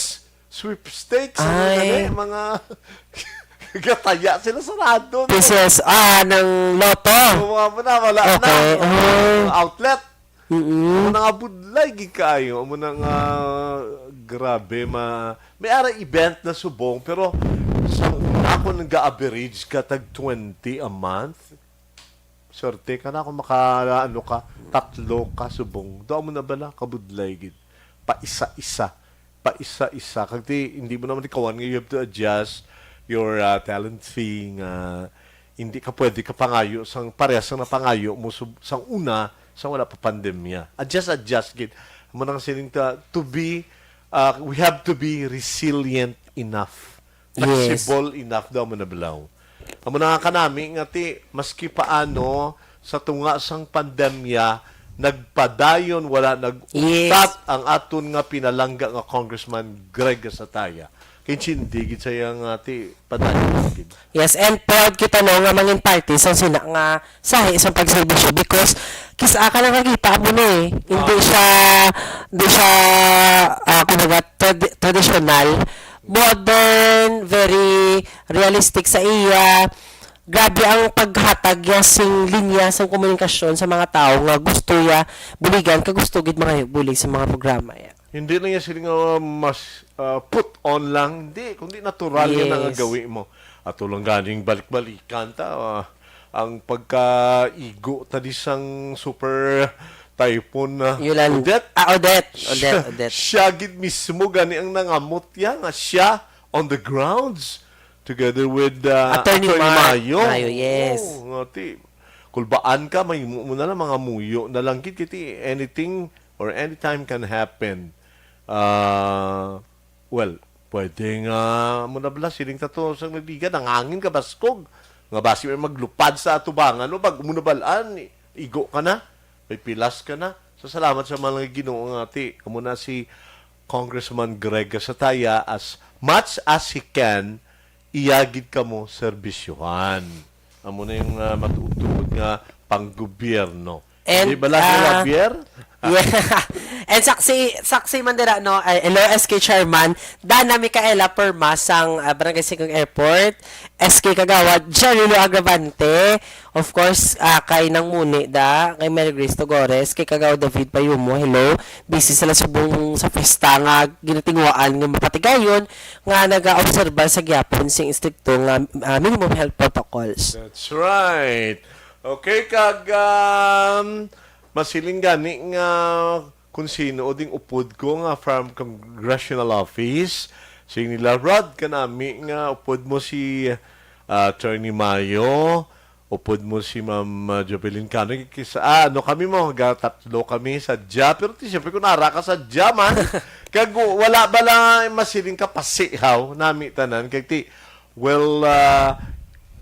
Sweepstakes, ano Ay. gani, mga gataya sila sarado, no? Pieces, ah, ng lotto. Yung mga mo na, wala Okay. na. Oh. Outlet. Mm-mm. Amo na nga budlay, gid kaayo. Amo na nga, grabe, ma-, may ara event na subong, pero sa una ko nag-average ka tag twenty a month, Swerte ka na kung maka, ano ka, tatlo ka subong. Daw mo na bala, kabudlay gid. Paisa-isa. Paisa-isa. Kag ti, hindi mo naman ikawan nga you have to adjust your, uh, talent fee nga hindi ka pwede ka pangayo sang parehas sang napangayo mo sub-, sang una, sang wala pa pandemya. Adjust, adjust gid. Amo nang siling ta, to be, uh, we have to be resilient enough. Yes. Flexible enough daw mo na balaw. Amo na nga kanami nga ti, maski paano, sa tunga sang pandemya, nagpadayon, wala nag-utat Yes. ang aton nga pinalangga nga Congressman Greg Gasataya. Kay intindi gid sa iya nga ti, padayon gid. Yes, and proud kita, no, nga mangin parte sa sina nga sahi sa pagserbisyo because kis-a ka nakakita mo na eh. Hindi Ah. siya, hindi siya, ah, kumbaga, trad-, traditional. Modern, very realistic sa iya. Grabe ang paghatag niya sing linya sa komunikasyon sa mga tao nga gusto niya buligan, ka gusto gid mga bulig sa mga programa niya. Hindi lang niya sila nga mas, ah, put on lang, hindi, kundi natural niya na nga Yes. gawi mo. Ato lang ganing balik-balikan ta, ah, ang pagkaigo ta di sang super typhoon na Yolanda. Odette. Ah, Odette. Siya, Odette, Odette. Siya gid mismo gani ang nangamot ya nga siya on the grounds together with uh, Attorney Mar- Mayo. Mayo, yes. Oo, nga ti, kulbaan ka, may mo na lang, mga muyo na lang gid kiti, anything or anytime can happen. Ah, well, pwede nga mo na bala siling tato sa nagdiga, nangangin ka baskog. Nga basi may maglupad sa atubangan, no? Bag mo na balaan, igo ka na, may pilas ka na. So, salamat sa mga Ginoo nga ti. Amo na si Congressman Greg Gasataya, as much as he can, iya gid kamo serbisyohan. Amo na yung ah, matuod-tuod nga panggobyerno. And, Di ba lang si ah, Javier? Yeah. And saksi, saksi man dira, no? Ay, hello, S K Chairman. Dana Micaela Perma sang ah, Barangay Singkong Airport. S K Kagawad, Jerry Lo Agravante. Of course, ah, kay Nang Muni da, kay Mary Grace Togores, kay Kagawad David Payumo, hello. Busy sila subong sa pesta nga ginatinguhaan nga mapatigayon nga nagaobserba sa gyapon sing estrikto nga ah, minimum health protocols. That's right. Okay, kag um, masiling gani nga kung sino o ding upod ko nga from congressional office, sing nila, "Rod, kanami nga upod mo si ah, Attorney Mayo, upod mo si Ma'am ah, Jovelyn Cano, kisa, ah, ano kami mo, ga tatlo kami sa dya, pero ti siyempre kung ara ka sa dya man, kag wala bala masiling kapasihaw, nami tanan, kag ti, well, ah,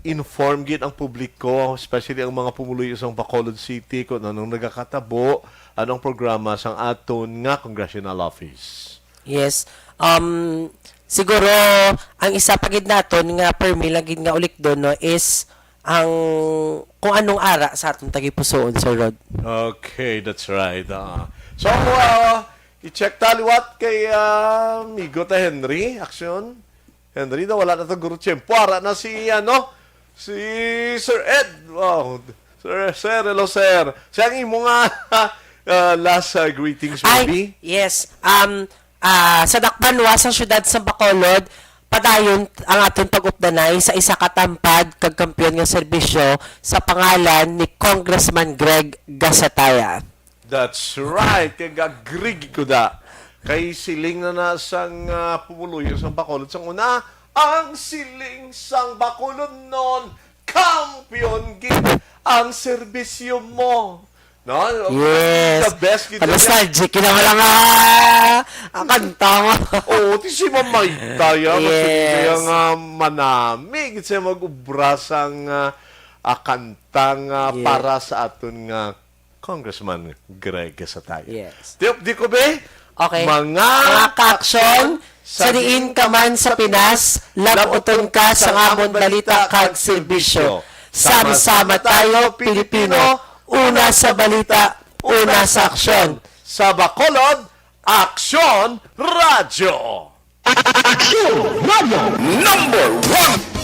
inform gid ang publiko, especially ang mga pumuluyo sa Bacolod City, kung anong nagakatabo, anong programa sang aton nga congressional office. Yes. Um, siguro, ang isa pa gid naton nga permi lang gid nga ulikdon, no, is ang kung anong ara sa aton tagipusoon, Sir Rod. Okay, that's right. Ah. So, ah, i-check ta liwat kay ah, amigo ta Henry. Aksyon. Henry, na wala na to guro tiyempo. Ara na si, ano, si Sir Ed. Wow. Sir, sir, hello, sir. Siya ang imo nga ah, last ah, greetings, Ay, maybe? Yes. Um, ah, sa Dakbanwa, sa siyudad sa Bacolod, padayon ang aton pag-updanay sa isa ka tampad kag kampiyon nga serbisyo sa pangalan ni Congressman Greg Gasataya. That's right. Kay agree ko da. Kay siling na na sang ah, pumuluyo sang Bacolod sang una, ang siling sang Bacolod non, kampiyon gid ang serbisyo mo. No? Yes. The best gid. Ka-nostalgic. Kinawa lang nga ang kanta mo. Oo, ti si Mamaytay, ah, Yes. masiling kaya nga manami gid siya mag-ubra sang ah, ah, kanta nga Yes. para sa aton nga Congressman Greg Gasataya. Yes. Di, di ko, be? Okay. Mga Mga kaaksyon, sa diin ka man sa Pinas, labuton ka sa amon balita kag serbisyo. Sama-sama tayo, Pilipino, una sa balita, una sa aksyon. Sa Bacolod, Aksyon Radyo. Aksyon Radio number one.